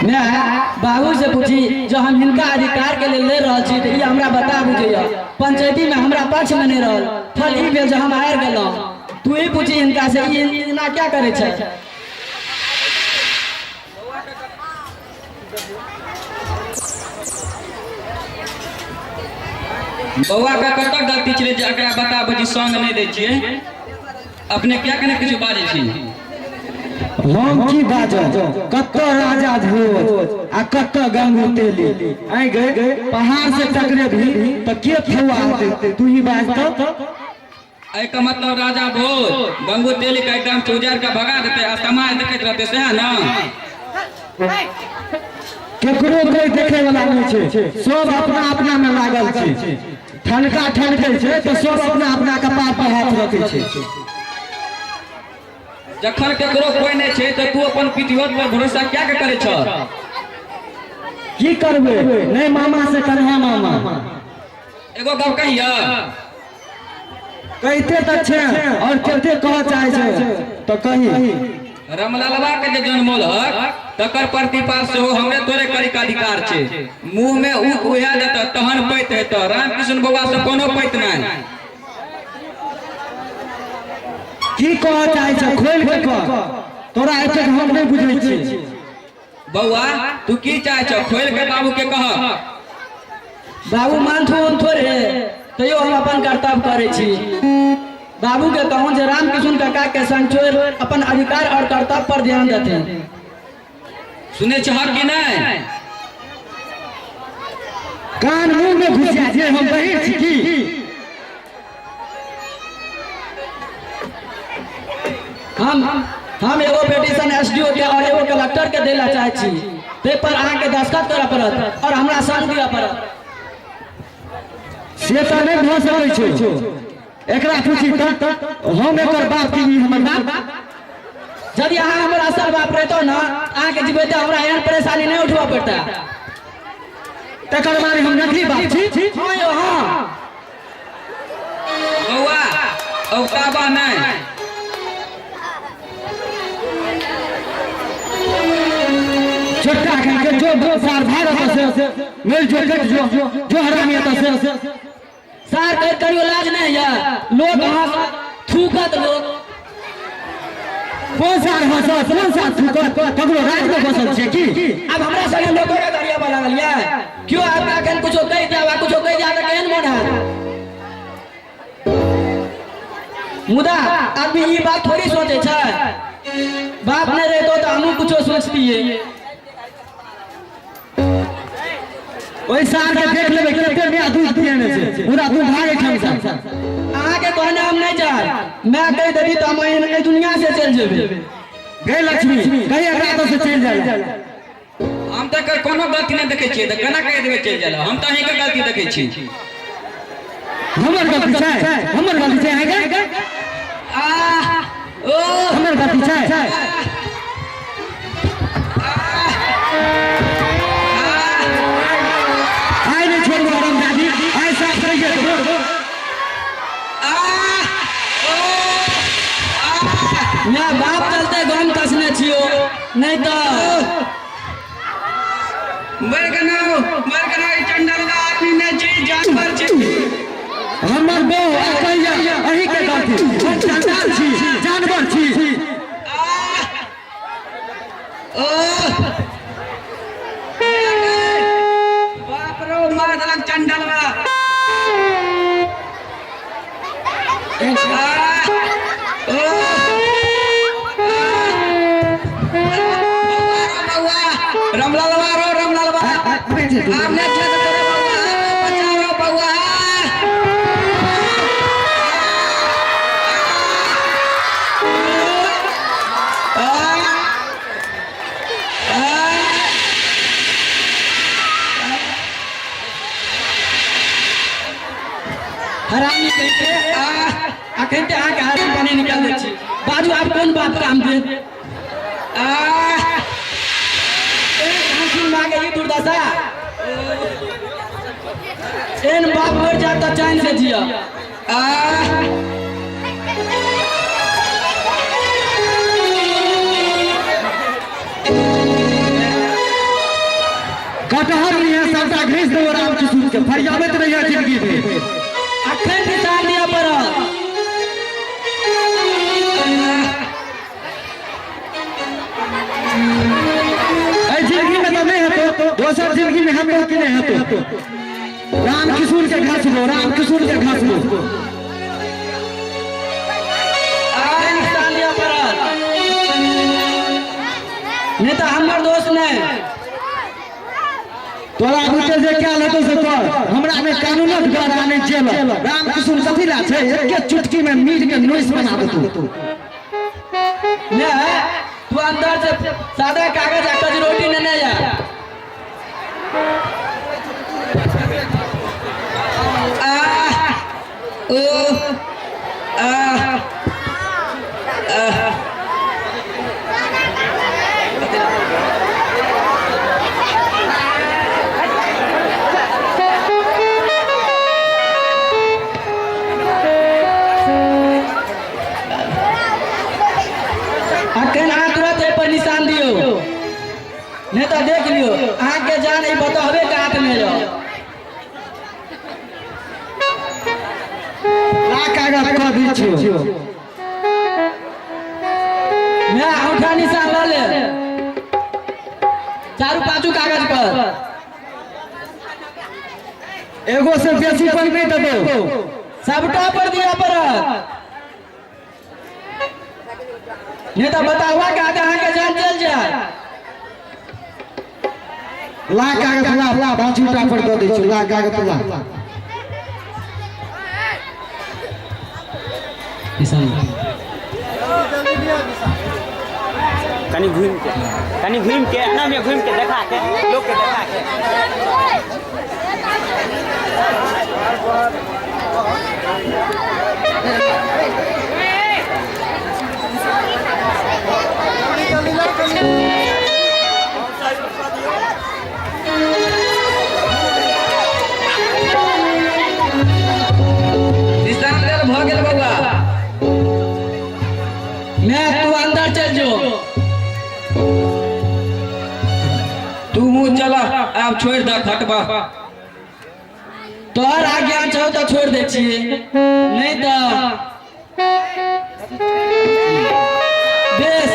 माय बाबू से पूछी जो हम हिनका अधिकार के लेल लड़ रहल छी तऽ ई हमरा बताबू जे यऽ पंचायती में हमरा पक्ष में नहीं रहल, फल ई भेल जे हम हारि गेलहुँ। तू ही पूछी हिनका से ई एना क्या करै छै। बौआ के कतऽ गलती छलै जे एकरा बताबू जे संग नहि दै छियै? अपने क्या केने किछु बाजै छी? हम की बाजब, कतऽ राजा भोज आ कतऽ गंगू तेली। आइ गए पहाड़ से टकरेबही तऽ के थौआ हेतै, तू ही बाज तऽ। एहिके मतलब राजा भोज गंगू तेली के एकदम से उजाड़ि के भगा देतै आ समाज देखैत रहतै, सएह ने? केकरो कोई देखे वाला नहीं छै, सब अपना अपना में लागल छै। ठनका ठनकै छै तऽ सब अपना अपना कपार पर हाथ रखै छै। जखन केकरो कोई नहि छै तऽ तू अपन पितियौत पर भरोसा क्या के करै छह? की करबै, नहि मामा से कन्हा मामा। एगो गप कहिया? कहिते तऽ छै और कते कहऽ चाहै छै तऽ कही। रमललवा के जे जन्मल हक तकर प्रतिपाल सेहो हमरे तोरे करे के अधिकार छै। मुंह में ऊख उहा देतऽ तहन पैत हेतऽ, रामकृष्ण बौआ से कोनो पैत नहि। की कहऽ चाहै छै खोलि के कह, तोरा एतेक हम नहि बुझै छियै। बौआ तू की चाहै छह, खोलि के बाबू के कह। बाबू मानथुन थोड़े, तैयो हम अपन कर्तव्य करै छी। बाबू के कहूँ जे रामकिशुन काका के संग छोड़ि अपन अधिकार और कर्तव्य पर ध्यान देथिन। सुनै छहक कि नहि? कान मुंह में घुसिया जे हम बहिर छी की? हम एगो पिटीशन एसडीओ के और एगो कलेक्टर के देला चाहै छी, ताहि पर अहाँके दस्तखत करऽ पड़त और हमरा संग दिअ पड़त। से तऽ नहि भऽ सकै छै, एकरा पूछी तऽ हम एकर बाप की ई हमर बाप? यदि अहाँ हमर असल बाप रहितौ ने, अहाँके जीवैते हमरा एहन परेशानी नहि उठबऽ पड़ता। तकर माने हम नकली बाप छी? हाँ यौ हाँ। बौआ औताबा नहि। छोटका के जो सार भाग से मिल जो कट जो जो हरामी से सार कर करियो लाज नहीं है, लोग अहाँ थूकत लोग। कोन सार हंसत, कोन सार थूकत, ककरो राज में बसल छै की? अब हमरा संगे लोग के गरियाबऽ लागल ये, क्यों आपका एखन कुछो कहि देब आ कुछो कहि जाय तऽ केहन मोन हैत? मुदा आदमी ई बात थोड़ी सोचे छै, बाप नहि रहितो तऽ हमहूँ कुछो सोचतियै। ओहि सार के देख लेबै कते माय दूध पियने छै, मुदा तू भागे ठाम से। अहाँके कहने हम नहि जायब, माय कहि देबी तऽ हम एहि दुनिया से चलि जेबै। गई लक्ष्मी कहीं एकरा एतऽ से चलि जाय। हम तऽ एकर कोनो गलती नहि देखै छियै तऽ केना कहि देबै चलि जाय? हम तऽ अहीँके गलती देखै छी। हमर गलती छै? हमर गलती छै अहाँके? आ ओ हमर गलती छै? आइ नहि छोड़बो हराम दादी, आइ साफ करिए देबो। माय बाप चलते गम कसने छियो, नहीं तो मर गना मर गना, ई चंडलवा आदमी नहि छी, जानवर छी। हमर बहू आ कहिया अहीं के गलती, हम चंडाल छी, जानवर छी। ओ बाप रो, मार देलक चंडलवा। रमलालवा रो रमलालवा, आब नहि छोड़ तोरे बौआ, बचा रो बौआ। हरामी कहिते आ अखन ते अहाँके हाथ में पानी निकाल दै छी। बाजू आब कोन बाप काम देत? आ एक माँ के ई दुर्दशा, एहन बाप मर जात तऽ चैन से जिया। आ घीच देबो राम किशुन के फरियाबैत रहिया जिंदगी में। अखन निशान दिअ पड़त। एहि जिंदगी में तऽ नहि हेतौ, दोसर जिंदगी में हेतौ कि नहि हेतौ? राम किशुन के घसबो, राम किशुन के घसबो। अखन निशान दिअ पड़त, नहि तऽ हमर दोस्त नहि। तोरा बुते जे कयल हेतौ से कर, हमरा ने कानूनक डर आ नहि जेल। राम किशुन कथी ला छै, एके चुटकी में मीर के नोइस बना देतौ। ने तू अंदर से सादा कागज आ कजरोटी नेने जा। आ ओ आ आह। अखन अहाँ तुरंत एहि पर निशान दियौ, नहीं तो देख लियो अहाँके जान ई बतहबे के हाथ में रह। ला कागज कऽ दै छियौ। मैं अंगूठा निशान लऽ ले चारू पांचू कागज पर। एगो से बेसी पर नहीं देबो। सबटा पर दिया पड़त, नहीं तो बतावा के आगे अहाँके जान चल जाए। ला कागज ला, ला पांचूटा पर दऽ दै छियौ। ला कागज ला। निशान कनी घूमि के, कनी घूमि के, एना में घूमि के देखा के, लोग के देखा के। निशान लेल भऽ गेल बौआ। मैं तू अंदर चल जो। तू चल आब छोड़ि दऽ खटबा। तोहर आज्ञा छौ तऽ छोड़ि दै छियै, नहीं तऽ बेस।